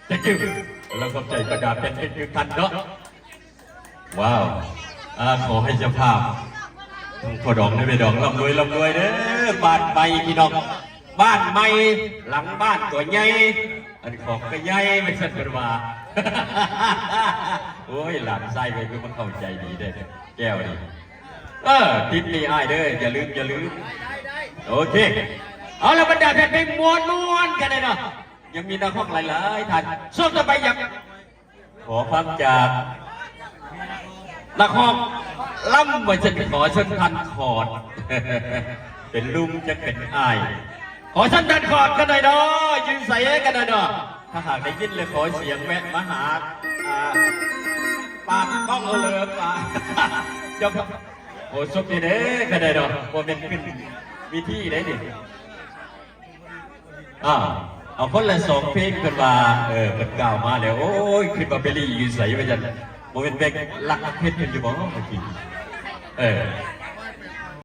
Thank you ແລ້ວຂອບໃຈບັນດາແຟນເພງທຸກທ່ານເນາະ. ວ້າວ ອາ ຂໍໃຫ້ເຈົ້າພາບ ທັງພໍ່ດອງ ແລະ ແມ່ດອງ ລ່ຳລວຍ ລ່ຳລວຍເດີ້. ບ້ານໃໝ່ພີ່ນ້ອງ ບ້ານໃໝ່ ຫຼັງບ້ານກໍໃຫຍ່ ອັນຂອງກໍໃຫຍ່ ວ່າຊັ້ນເພິ່ນວ່າ. ໂອ້ຍ ຫຼານຊາຍເພິ່ນຄືມາເຂົ້າໃຈດີເດ້ ແກ້ວນີ້. ເອີ ຕິດໜີ້ອ້າຍເດີ້ ຢ່າລືມ ຢ່າລືມ. ໂອເຄ ເອົາລະ ບັນດາແຟນເພງ ມ່ວນໆກັນແດ່ເນາະ. ຍັງມີນັກຮ້ອງຫຼາຍໆທ່ານ. ຊ່ວງຕໍ່ໄປຢາກ ຂໍຟັງຈາກນັກຮ້ອງລຳ ວ່າຊັ້ນ ຂໍເຊີນທ່ານຂອດ ເປັນລຸງຈັກເປັນອ້າຍ. ຂໍເຊີນທ່ານຂອດກັນໜ່ອຍເນາະ ຢູ່ໃສກັນໜ່ອຍເນາະ. ຖ້າຫາກໄດ້ຍິນແລ້ວ ຂໍສຽງແວະມາຫາ ອ່າ ປາກກ້ອງເລີ ປາກ ເຈົ້າ ໂອ້ ສົບນີ້ເດ້ ກັນໜ່ອຍເນາະ ບໍ່ແມ່ນຂຶ້ນເວທີໄດ໋ນີ້. ອາ ເອົາຄົນລະສອງເພງ ເພິ່ນວ່າ ເອີ ເພິ່ນກ່າວມາແລ້ວ. ໂອ້ຍ ຄິດວ່າເບລລີຢູ່ໃສ ວ່າຊັ້ນ. ບໍ່ແມ່ນແບກລັກເພັດເພິ່ນຢູ່ບໍ່ເມື່ອກີ້? ເອີ